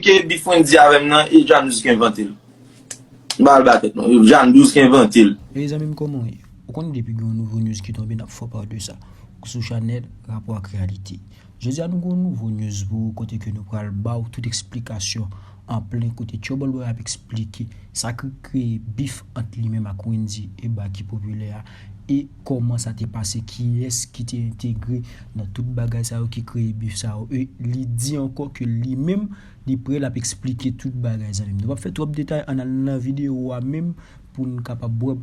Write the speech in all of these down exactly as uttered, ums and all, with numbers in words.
Ke bif Wendy avè m nan, e Jandous ki envante l. M pa al ba tèt non. Jandous ki envante l. Ey zanmi m, kòman w ye? Ou konnen depi gen yon nouvo news ki tonbe, n ap fè w pa de sa sou chanèl Rapò ak Reyalite. Jodi a nou gen yon nouvo news pou ou, kote ke nou pral ba w tout eksplikasyon an plen, kote Trouble Boy ap eksplike sa ki kreye bif ant li menm ak Wendy e Baky Popilè a, e kòman sa te pase, kiyès ki te entegre nan tout bagay sa yo ki kreye bif sa yo. E li di ankò ke li menm li prè, l ap eksplike tout bagay zanmi m. Nou p ap fè twòp detay, ann al nan videyo a menm pou n kapab wè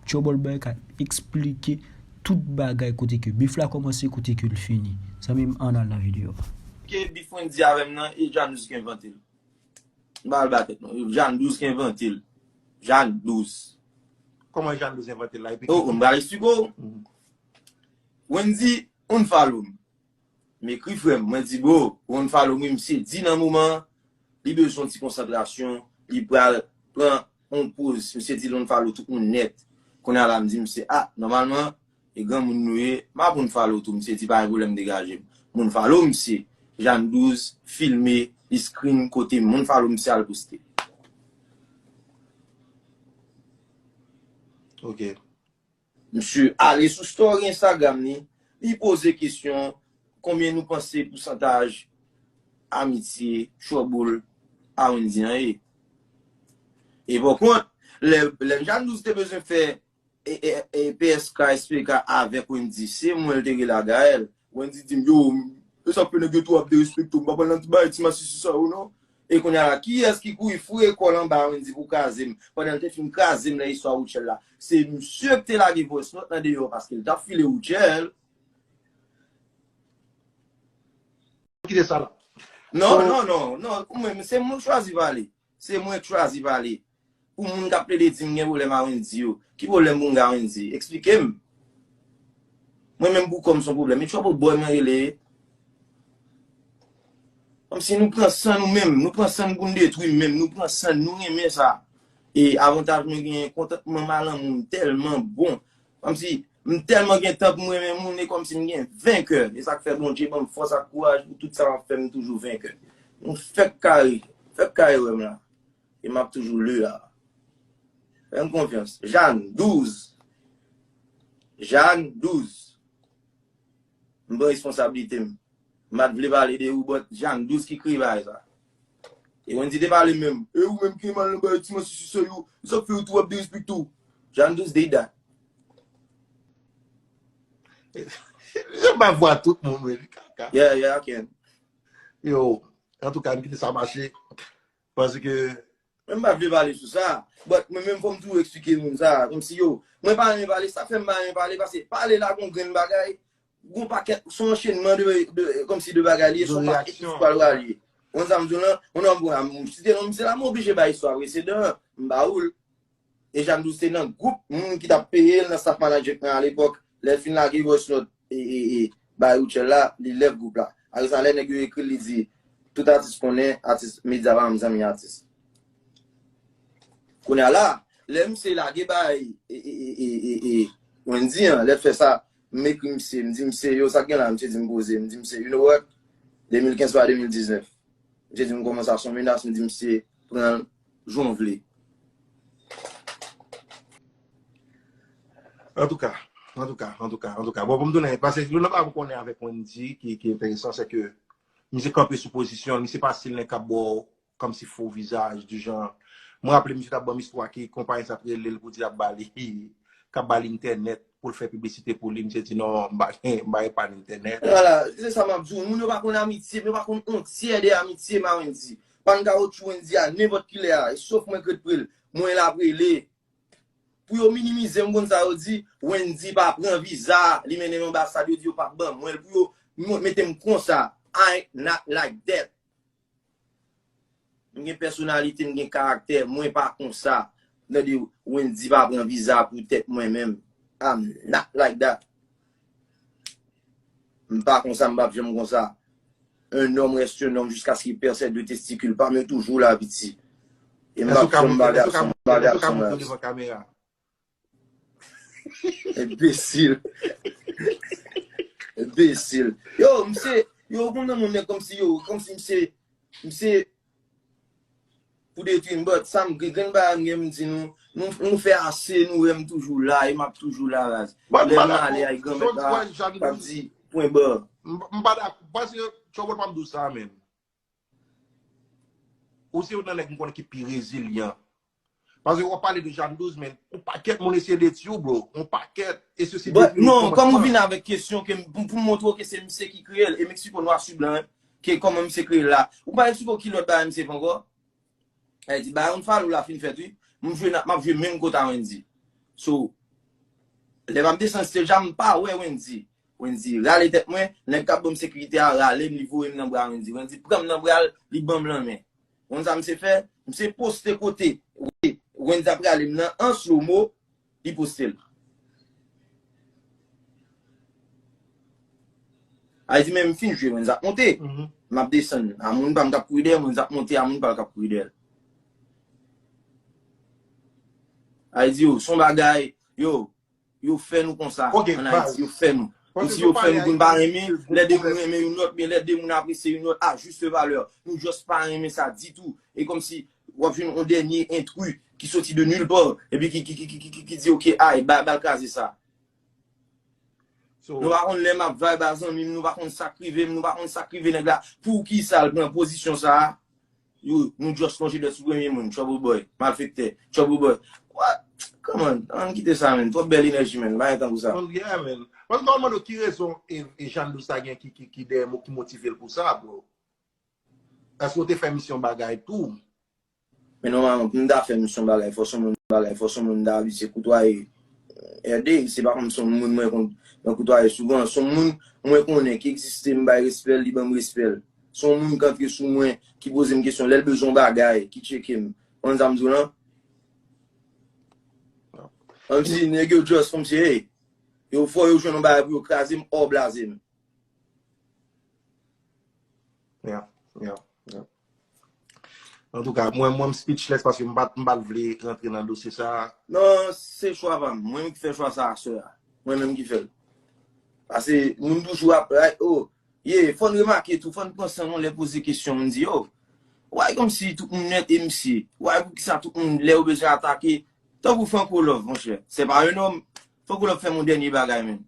Trouble Boy ka eksplike tout bagay, kote ke bif la kòmanse, kote ke l fini. Zanmi m, ann al nan videyo a. Ke bif Wendy avè m nan, e Jandous ki envante l. M pa al ba tèt non. Jandous ki envante l. Jandous. Kòman Jandous envante l la? Epi Oh, m pral eksplike w. Wendy, unfollow m. M ekri frè m, mwen di bro, ou unfollow m wi, misye di nan moman an, li bezwen yon ti konsantrasyon, li pral pran yon poz, misye di l unfollow tout moun nèt. Kounye a la m di misye, ah, nòmalman, e granmoun nou ye, m ap unfollow tou, misye di pa gen pwoblèm, degaje m. M unfollow misye, Jandous filme, li screen kote m unfollow misye al poste. Ok. Misye ale sou story Instagram li, li poze kesyon konbyen nou panse pousantaj amitye Trouble a Wendy an ye. E pa kont, lè, lè Jandous te bezwen fè e, e, e, P S K S P K avèk Wendy, se mwen l te rele a Gaël. Wendy di m, yo, e sa k fè nèg yo tou ap derespekte w, m pa pral nan ti bagay ti masisi sa yo non. E kounye a la, kiyès ki kouri foure kò l anba Wendy pou kraze m, pandan l te fin kraze m nan istwa Rutshelle la? Se misye ki te lage voice note nan deyò paske l t ap file Rutshelle. Kite sa la. Non, non, non, non, pou mwen, se mwen k chwazi pale. Se mwen k chwazi pale. Pou moun k ap plede di m gen pwoblèm a Wendy yo. Ki pwoblèm pou m gen a Wendy? Eksplike m. Mwen menm pou kò m se yon pwoblèm. E Trouble Boy mwen rele. Kòmsi nou pran san nou menm. Nou pran san n pou n detwi menm. Nou pran san n. Nou renmen sa. E avantaj mwen genyen, kontantman m a lanmou m tèlman bon. Kòmsi m tèlman gen tan pou m renmen moun e kòmsi m gen venkè. E sa k fè Bondye ban m fòs ak kouraj pou tout sa m ap fè, m toujou venkè. Nou fèk kare, fèk kare wè m la. E m ap toujou le a. Fè m konfyans. Jandous. Jandous. M pran responsablite m. M pa t vle pale de ou, but Jandous ki kreye bagay sa. E Wendy te pale menm. E ou menm ki mal nan bagay ti masisi sa yo. E sa k fè yo tou ap derespekte w. Jandous did that. Jan m ap vwa tout moun, wi, kaka. Yeah, yeah, I can. Yo, antouka, n kite sa mache. Paske Mwen m pa vle pale sou sa. But mwen menm fò m toujou eksplike moun sa. Kòmsi yo, mwen pa renmen pale. Sa k fè m pa renmen pale, paske pale la gon grenn bagay. Gon pakèt, se yon anchenman de, de, kòmsi de bagay li ye, se yon pakèt istwa l ralye. Ou konn sa m di w lan? Ou nan bon, m site non misye la, m oblije bay istwa presedan an. M ba ou l. E Jandous te nan gwoup moun ki t ap peye l nan staff management an alepòk. Lè l fin lage voice note e, e, e, bay Rutshelle la, li lève gwoup la. Apre sa, lè nèg yo ekri l, li di, tout atis konnen, atis, medya pa m zanmi atis. Kounye a la, lè misye lage bay e, e, e, e, e, e, Wendy an, lè l fè sa, m ekri misye, m di misye, yo, sa k gen la? Misye di m poze, m di misye, you know what? De mil kenz pa de mil diznèf. Misye di m kòmanse a son menas, m di misye, pran l, jan w vle. Antouka, antouka, antouka, antouka. Bon, pou m tounen, paske youn nan bagay m konnen avèk Wendy ki, ki enteresan, se ke misye kanpe sou pozisyon l, misye pa stil nèg k ap ba w kòmsi fo vizaj, di jan, mwen raple misye t ap ban m istwa ki konpayi sa t rele l pou di l ap ba li, k ap ba l entènèt pou l fè piblisite pou li, misye di non, m pa gen, m pa gen pa n entènèt. Vwala, se sa m ap di w, moun yo pa konn amitye m, yo pa konn on tyè de amitye m a Wendy. Pa n kawotchou Wendy a nenpòt kilè a, e sof mwen k ret pre l, mwen l ap rele. Pou yo minimize m, konn sa yo di, Wendy pa pran viza, li mennen m anbasad, yo di yo p ap ban mwen l, pou yo mete m konsa. I not like that. M gen pèsonalite, m gen karaktè, mwen pa konsa. Tande, Wendy pa pran viza poutèt mwen menm. I'm not like that. M pa konsa, m p ap janm konsa. Un homme reste un homme jusqu'à ce qu'il perd ses deux testicules. Pa m yo toujou la, piti. E m p ap janm ba gason, ba gason laj. Enbesil. Enbesil. Yo, misye, yo, ou konn nan moun nèg kòmsi yo, kòmsi misye, misye, ou detwi m, but sa m gen, gen bagay m gen m di nou, nou, nou fè ase, nou wè m toujou la, e m ap toujou la raz. Lè m ale ay granmèt la, k ap di, pwen ba. M pa dakò, paske, Trouble, pa m di w sa, men. Ou se youn nan nèg m konnen ki pi rezilyan. Paske w ap pale de Jeanne Douze, men yon pakèt moun eseye detwi w, bro. Yon pakèt, e se si detwi w. Non, kòman ou vin avèk kesyon ke m, pou, pou m montre w ke se misye ki kreye l, e m eksplike w nwa sou blan, ke kòman misye kreye l la. Ou pa eksplike w ki lòt bagay misye fè ankò? Sa vle di, Byron Fallou la fin fèt, wi. M jwe, m ap jwe menm kote a Wendy. So, lè m ap desann stage la, m pa wè Wendy. Wendy rale tèt mwen, nèg k ap ban m sekirite a rale m, li voye m nan bra Wendy. Wendy pran m nan bra l, li ban m lanmen. Ou konn sa misye fè? Misye poste kote Wendy ap rale m nan an slow mo, li poste l. Sa vle di, men m fin jwe, Wendy ap monte. M ap desann, a moun pa m k ap kouri dèyè m, Wendy ap monte, a moun pa l k ap kouri dèyè l. Sa vle di, yo, se yon bagay, yo, yo fè nou konsa, ann Ayiti, yo fè nou. Kòmsi yo fè nou pou n pa renmen, lè de moun renmen youn lòt, men lè de moun apresye youn lòt, a juste valeur. Nou just pa renmen sa ditou. E kòmsi w ap jwenn yon dènye entri ki soti de nulle part, epi ki, ki, ki, ki, ki, ki di, ok, ay, ba, ba l kraze sa. Nou pa konn lè m ap vibe a zanmi m, nou pa konn sa k rive m, nou pa konn sa k rive nèg la. Poukisa l pran pozisyon sa a? Yo, nou just lonje dwèt sou premye moun, Trouble Boy, malfektè, Trouble Boy. What? Come on, ann kite sa, man. Twòp bèl enèji, man. Pa gen tan pou sa. Yeah, man. Paske w mande w ki rezon e, e Jeanne Douze ta gen ki, ki, ki dèyè mo, ki motive l pou sa, bro? Èske w te fè misyon bagay tou? Men nòmalman, pou m ta fè misyon bagay, fò se yon moun bagay, fò se yon moun m ta abitye koutwaye. Ède, se pa kòm se yon moun mwen konn, mwen koutwaye souvan. Se yon moun mwen konnen ki egziste, m bay respè l, li ban m respè l. Se yon moun k antre sou mwen, ki poze m kesyon, lè l bezwen yon bagay, ki tcheke m. Konn sa m di w lan? Kòmsi nèg yo just, kòmsi, hey, yo fò yo jwenn yon bagay pou yo kraze m, or blaze m. Yeah, yeah, yeah. Antouka, mwen, mwen, m speechless paske m pa, m pa t vle rantre nan dosye sa a. Non, se chwa pa m. Mwen menm ki fè chwa sa a, sè a. Mwen menm ki fè l. Paske moun toujou ap, like, oh, yeah, fò n remake tou, fò n pran san nou lè poze kesyon, m di, oh, why kòmsi tout moun nèt e misye? Why poukisa tout moun lè yo bezwen atake? Tankou Franco Love, monchè. Se pa yon nonm. Franco Love fè m yon dènye bagay, menm.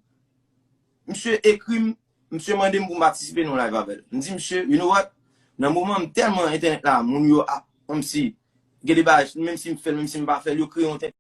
Misye ekri m, misye mande m pou m patisipe nan yon live avè l. M di misye, you know what? Nan moman m tèlman entènèt la, moun yo ap, kòmsi, gen de bagay, menm si m fè l, menm si m pa fè l, yo kreye yon tèt